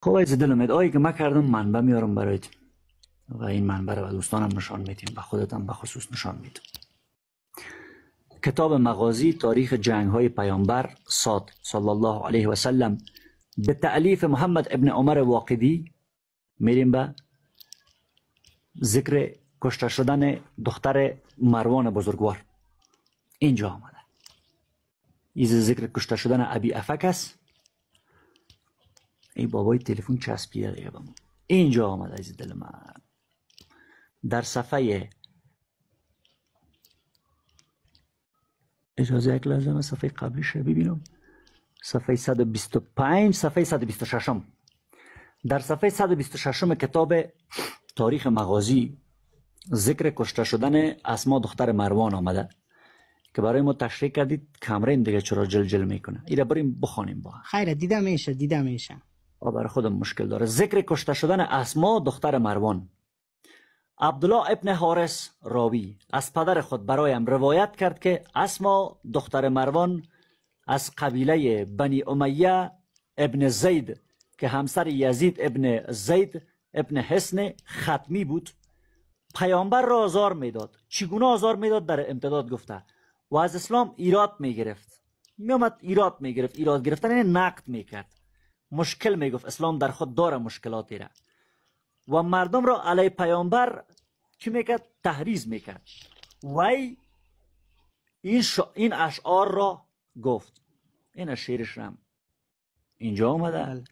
خب از دلم ادعایی که من کردم منبع میارم برایت و این منبع رو به دوستانم نشان میدیم، به خودتم به خصوص نشان میدم. کتاب مغازی تاریخ جنگ های پیامبر صاد صلی الله علیه و سلم به تألیف محمد ابن عمر واقدی، میریم به ذکر کشته شدن دختر مروان بزرگوار. اینجا آمده ایز ذکر کشته شدن ابی افک است. ای بابای تلفن چسبیده دیگه بمون. اینجا آمده از دل من در صفحه، اجازه یک لحظه من صفحه قبلیش رو ببینم، صفحه 125، صفحه 126. در صفحه 126 کتاب تاریخ مغازی ذکر کشته شدن اسما دختر مروان آمده که برای ما تشریح کردید. کمرین دیگه چرا جل جل میکنه؟ ایره بریم بخوانیم با هم. خیره دیده میشه، دیده میشه. برای خودم مشکل داره. ذکر کشته شدن اسما دختر مروان. عبدالله ابن حارث راوی از پدر خود برایم روایت کرد که اسما دختر مروان از قبیله بنی امیه ابن زید که همسر یزید ابن زید ابن حسن ختمی بود، پیامبر را آزار میداد. چگونه آزار میداد؟ در امتداد گفته و از اسلام ایراد میگرفت. میامد ایراد میگرفت. ایراد گرفتن یعنی نقد میکرد، مشکل میگفت. اسلام در خود داره مشکلاتی را و مردم را علیه پیامبر چی میکرد؟ تحریز میکرد. وی این اشعار را گفت. این شعرش رم اینجا آمده.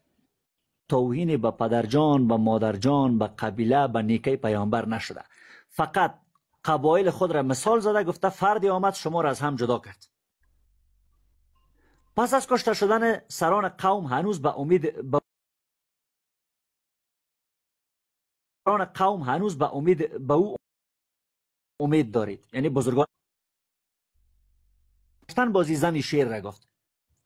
توهین به پدرجان، به مادرجان، به قبیله، به نیکی پیامبر نشده. فقط قبایل خود را مثال زده، گفته فردی آمد شما را از هم جدا کرد. پس از کشته شدن سران قوم هنوز به امید به سران قوم هنوز به امید به او امید دارید. یعنی بزرگان بازی زنی شعر را گفت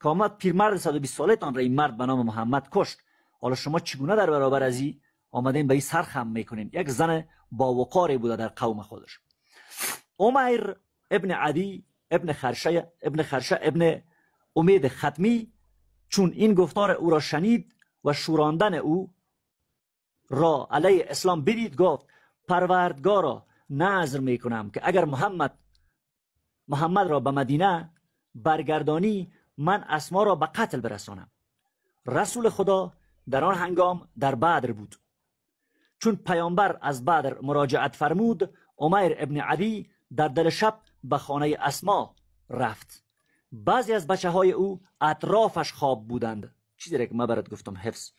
که آمد پیرمرد 120 ساله تان را این مرد به نام محمد کشت. حالا شما چگونه در برابر از این آمدین به این سر خم میکنین؟ یک زن با وقاری بوده در قوم خودش. عمیر ابن عدی ابن خرشه ابن خرشه ابن امید ختمی چون این گفتار او را شنید و شوراندن او را علیه اسلام بدید، گفت پروردگارا نذر میکنم که اگر محمد را به مدینه برگردانی من اسما را به قتل برسانم. رسول خدا در آن هنگام در بدر بود. چون پیامبر از بدر مراجعت فرمود، عمیر ابن عدی در دل شب به خانه اسما رفت. بعضی از بچه های او اطرافش خواب بودند، چیزی را که من برات گفتم حفظ،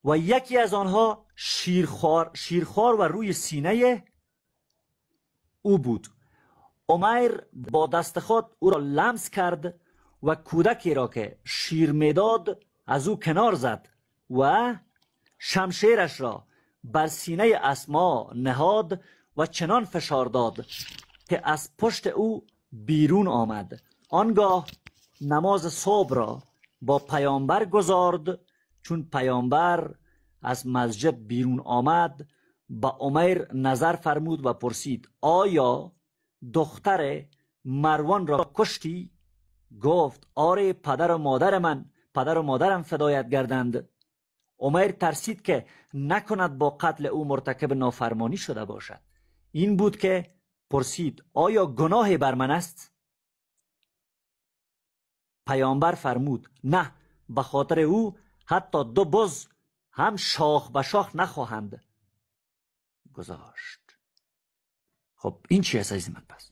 و یکی از آنها شیرخوار و روی سینه او بود. عمیر با دست خود او را لمس کرد و کودکی را که شیر میداد از او کنار زد و شمشیرش را بر سینه اسما نهاد و چنان فشار داد که از پشت او بیرون آمد. آنگاه نماز صبح را با پیامبر گزارد. چون پیامبر از مسجد بیرون آمد با عمیر نظر فرمود و پرسید آیا دختر مروان را کشتی؟ گفت آره، پدر و مادر من، پدر و مادرم فدایت گردند. عمیر ترسید که نکند با قتل او مرتکب نافرمانی شده باشد. این بود که پرسید آیا گناهی بر من است؟ پیامبر فرمود نه، به خاطر او حتی دو بز هم شاخ به شاخ نخواهند گذاشت. خب این چی است عزیز من؟ پس